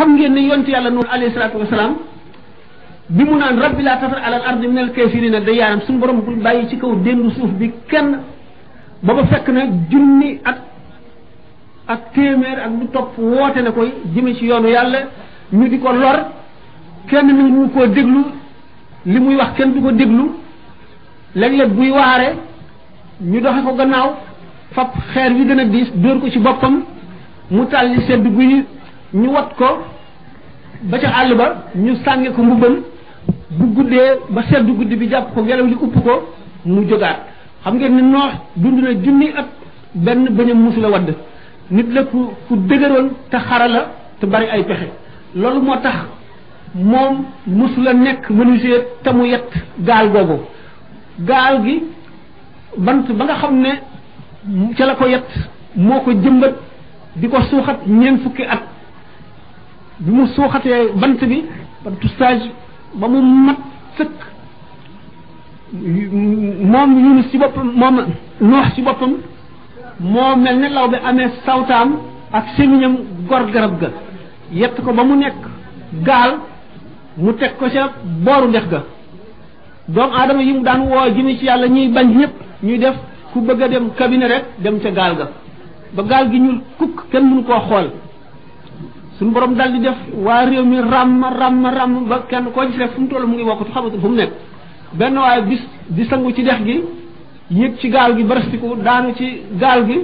xam ngeen ne yonent yàlla Nuux alayhi salaatu wasalaam bi mu naan rabbi laa tazar alal ardi minal kaafiriina dayyaaran suñu borom bul bàyyi ci kaw déndu suuf bi kenn booba fekk na junni ak téeméer ak lu topp woote na koy jëme ci yoonu yàlla ñu di ko lor kenn ni ñu koo déglu li muy wax kenn du ko déglu léeg-léeg buy waare ñu doxe ko gannaaw fab xeer wi gën a diis dóor ko ci boppam mu tàlli sedd guy ñu wat ko ba ca àll ba ñu sànge ko mbubbam bu guddee ba sedd guddi bi jàpp ko ngelaw li upp ko mu jógaat xam ngeen ni Noox dund na junni at benn bañam musu la wadd nit la ku dëgëroon te xarala te bari ay pexe loolu moo tax moom musu la nekk menuisier te mu yett gaal googu gaal gi bant ba nga xam ne ca la ko yett moo ko jëmbat di ko suuxat ñeent fukki at bi mu suuxatee bant bi bantu stage ba mu mat sëkk moom Yunus ci boppam moom Noox ci boppam moo mel ne law bi amee sawtaam ak sémiñam gor garab ga yett ko ba mu nekk gaal mu teg ko ca booru dex ga doomu aadama yi mu daan woo jëme ci yàlla ñuy bañ ñëpp ñuy def ku bëgg a dem cabinet rek dem ca gaal ga ba gaal gi ñuul kukk kenn mënu koo xool suñu borom dal di def waa réew mi ràmm ba kenn koo gis rek fu mu toll mu ngi wokkatu xamatu fu mu nekk benn waaye bis di sangu ci dex gi yéeg ci gaal gi barastiku daanu ci gaal gi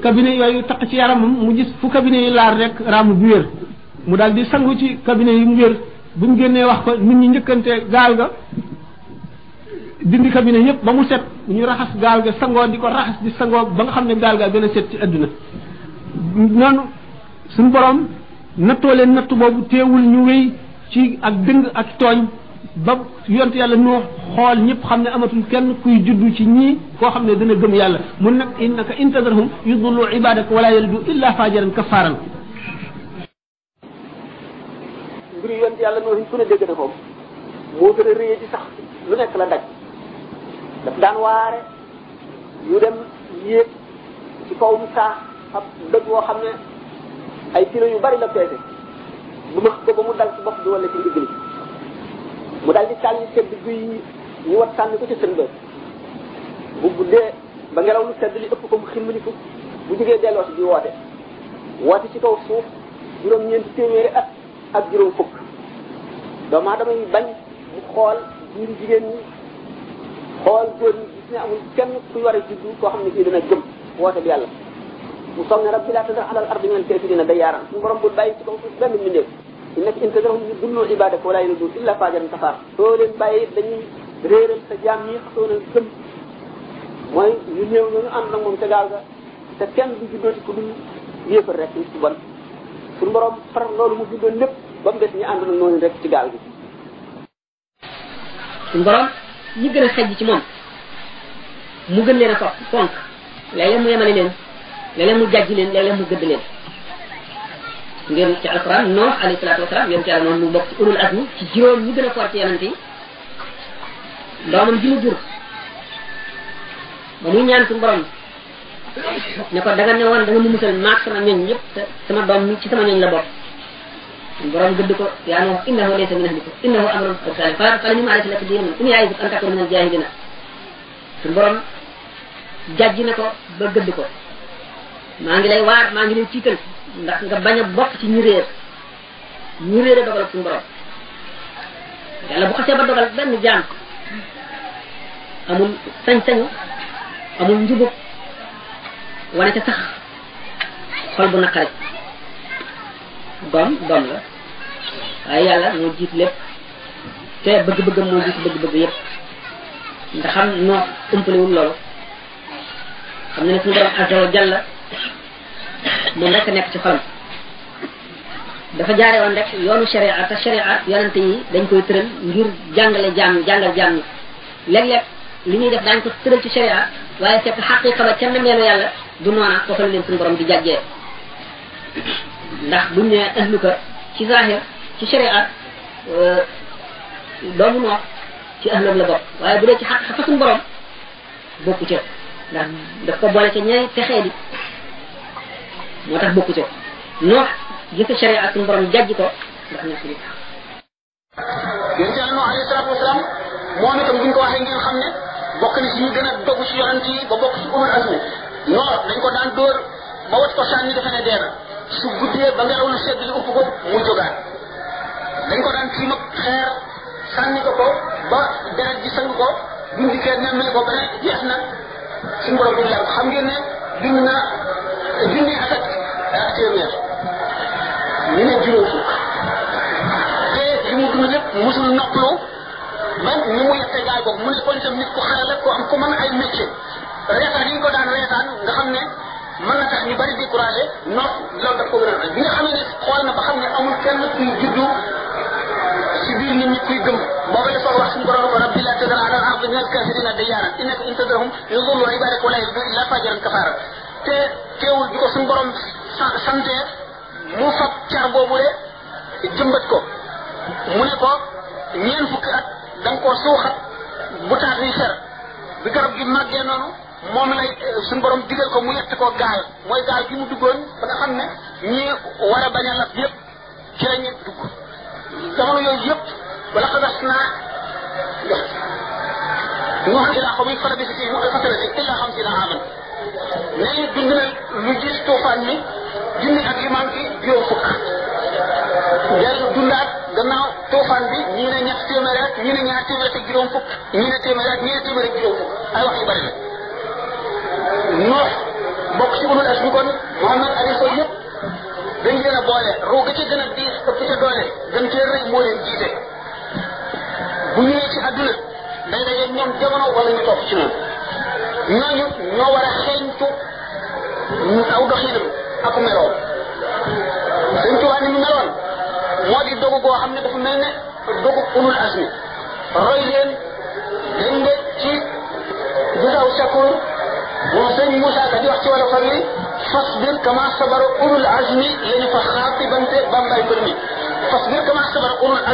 cabinet yooyu taq ci yaramam mu gis fu cabinet yi laar rek ràmm bi wér mu daal di sangu ci cabinet yi mu wér bu ñu génnee wax ko nit ñi njëkkante gaal ga dindi cabinet yépp ba mu set ñu raxas gaal ga sangoo di ko raxas di sangoo ba nga xam ne gaal ga gën a set ci àdduna noonu suñu borom nattoo leen nattu boobu teewul ñu wéy ci ak dëng ak tooñ ba yont yàlla Nuux xool ñëpp xam ne amatul kenn kuy juddu ci ñii koo xam ne dana gëm yàlla mun nag innaka intadarhum yudullu ibadaka wala yalidu illa fajaran kafaran mbir yont yàlla Nuux ku ne dégg na ko moo gën a réye ci sax lu nekk la daj daf daan waare yu dem yéeg ci kaw mu saax ab dëgg woo xam ne ay kilo yu bari la peese bu ma ko ba mu dal ci bopp bi wala ci ndigg li mu dal di sànni sedd guy ñu wat sànni ko ci sën ba bu guddee ba ngelaw lu sedd li ëpp ko mu ximmaliku bu jógee delloo si di woote ci kaw suuf juróom-ñeenti téeméeri at ak juróom fukk doomu aadama yi bañ mu xool biir jigéen ñi xool góor ñi gis ne amul kenn kuy war a juddu koo xam ne kii dana gëm woote bi yàlla mu soog ne rabbi laa tazar alal ardi minal kaafiriina dayyaaran suñu borom bul bàyyi ci kaw suuf benn mbindeef innaka in tazarhum yudillu ibaadaka wa laa yalidu illa faajaran kafaar soo leen bàyyi dañuy réeral sa jaam ñi xasoon a gëm mooy ñu néew ñu ànd nag moom ca gaal ga te kenn du juddooti ku dul yéefar rek nit ci bon suñu borom far loolu mu juddoon lépp ba mu des ñu ànd nag noonu rek ci gaal gi suñu borom ñi gën a xejj ci moom mu gën leen a fonk léeg-léeg mu yemale leen léeg-léeg mu jàjj leen léeg-léeg mu gëdd leen ngeen ci alquran Nuux alayhi salaatu wasalaam yéen ci yàlla noonu mu bokk ci ulul azmi ci juróom ñi gën a fort ci yonent yi doomam ji mu jur ba muy ñaan suñu borom ne ko da nga ne woon da nga mu musal maag sama ñoñ yëpp te sama doom mi ci sama ñoñ la bokk suñu borom gëdd ko yaa Nuux innahu laysa min ahlika innahu amrun salih fala ñu maarati lak diina in ya'izuka an takuna min al jahilina suñu borom jàjj na ko ba gëdd ko maa ngi lay waar maa ngi lay tiital ndax nga bañ a bokk ci ñu réere dogal suñu borom yàlla bu xasee ba dogal benn jaam amul sañ-sañu amul njubub wane ca sax xol bu naqari doom la waaye yàlla moo jiit lépp te bëgg-bëggam moo jiit bëgg-bëgg yépp ndax xam noo umpalewul loolu xam ne ne suñu borom azza wa jalla moom rek nekk ci xolam dafa jaare woon rek yoonu sharia te sharia yonente yi dañ koy tëral ngir jàngal jaam ñi léeg-léeg li ñuy def daañ ko tëral ci sharia waaye fekk xaqiqa ba ca nameelu yàlla du noona foofu la leen suñu borom di jàjjee ndax buñ ne ahluka ci zahir ci sharia doomu Noox ci ahlam la bokk waaye bu dee ci xaqiqa fa suñu borom bokku ca ndax daf ko boole ca ñay texee di moo tax bokku ca Noox jëfe sharia ak suñu borom jajj ko ndax ñàkk nit yéen ci Nuh alayhi salaatu wasalaam moom itam buñ ko waxee ngeen xam ne bokk na ci ñu gën a dogu ci yonent yi ba bokk ci ulul azmi noor dañ ko daan dóor ba wat ko sànni defe ne dee na su guddee ba ngelaw lu sedd li upp ko mu jógaat dañ ko daan tiim ak xeer sànni ko ba deret ji sang ko buñ dikkee nemmee ko ba ne jeex na suñu borom bi leer xam ngeen ne dund na junni at ak téeméer ñu ne juróom fukk te li mu dund lépp musul noppalu ba ni mu yette gaay boobu mu ne kon itam nit ku xarala ko am ko mën ay métier reetaan yi ñu ko daan reetaan nga xam ne mën na tax ñu bari découragé noot loolu daf ko gën a bi nga xamee ne xool na ba xam ne amul kenn kuy juddu ci biir nit ñi kuy gëm booba dafa wax suñu borom ko rabbi la tadar ala al-ardi min al-kafirina dayyara innaka in tadarhum yudillu ibadaka wa la yalidu illa fajiran kafara te teewul bi ko suñu borom sante mu fab car boobule jëmbat ko mu ne ko ñeen fukki at da nga koo suuxat bu taat yi fer bi garab gi màggee noonu moom lay suñu borom digal ko mu yett ko gaal mooy gaal gi mu duggoon ba nga xam ne ñi war a bañ a lab yëpp ci la ñu dugg jamono yooyu yëpp wala xadas naa nuuhan ilaa qawmi falabisa fihim alfa sanatin illa xamsiina aaman nee dund na lu gis tuufaan mi junni ak yu manqué juróom fukk dellu dundaat gannaaw tuufaan bi ñii ne ñett téeméer ak ñii ne ñaar téeméer ak juróom fukk ñii ne téeméer ak ñii ne téeméer ak juróom fukk ay wax yu bari la noox bokk ci ulul azmi kon Muhammad alayhi salaam yëpp dañ leen a boole ruu ga ca gën a diis ëpp ca doole gën cee rëy moo leen jiite bu ñëwee ci àdduna day daje ñoom jamono wala ñu topp ci noonu ñooñu ñoo war a xeeñtu aw doxinam ak meloom Sëñ Tuubaa ni mu meloon moo di dogu goo xam ne dafa mel ne dogu ulul azmi roy leen dañ nga ci gisaw shakur moom sëñ Moussa Ka di wax ci wala far yi fasbir kama sabara ulul azmi lañu fa xaatibante bambay mbër mi fasbir kama sabara ulul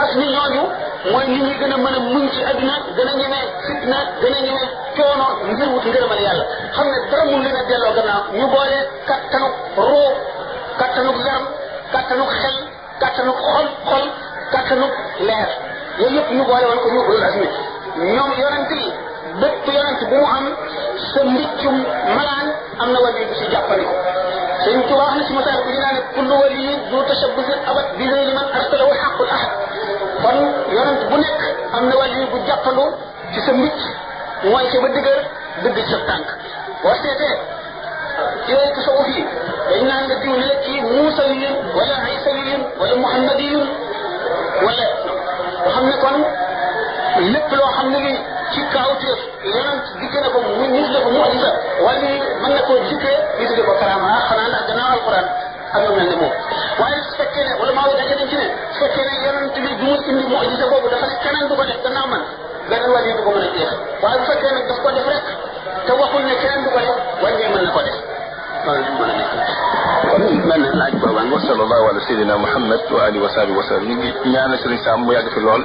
azmi ñooñu mooy nit ñi gën a mën a muñ ci àdduna gën a ñemee fitna gën a ñemee coono ngir wut ngërëmal yàlla xam ne dara mun leen a delloo gannaaw ñu boole kattanuk roo kattanuk yaram kattanuk xel kattanuk xol kattanuk leer yooyu yëpp ñu boole woon ko ñu ulul azmi ñoom yonent yi bépp yonent bu mu am sa mbiccum malaan am na wàllu bu si jàppandiko sëñ Tuubaa wax na si masaal bi dinaa ne kullu waliyin du tashabbusin abat bi zeyli man arsalahu xaqul ahad kon yonent bu nekk am na wàllu bu jàppandu ci sa mbicc mooy ca ba dëgër dëgg ci sa tànk boo seetee ci yooyu tasawuf yi dañ naan la diw ne kii muusawiyun wala isawiyun wala muhammadiyun wala nga xam ne kon lépp loo xam ne li ci kaawteef yonent digg na ko mu nit la ko mu'jiza wala mën na koo jikkee ñu tudde ko karaama xanaa ndax gannaaw alquran am na mel ne moom waaye su fekkee ne wala maa ngi daje nañ ci ne su fekkee ne yonent bi du mu indi mu'jiza boobu dafa ne keneen du ko def gannaaw man beneen wàll yi du ko mën a jeex waaye bu fekkee nag daf ko def rek te waxul ne keneen du ko def wàll yi mën na ko def loolu du mën a nekk. kon benn laaj boobu wa sallallahu ala sayyidina Muhammad wa alihi wa sahbihi wa sallam ñu ngi ñaanal Sëriñ Sam mu yàgg fi lool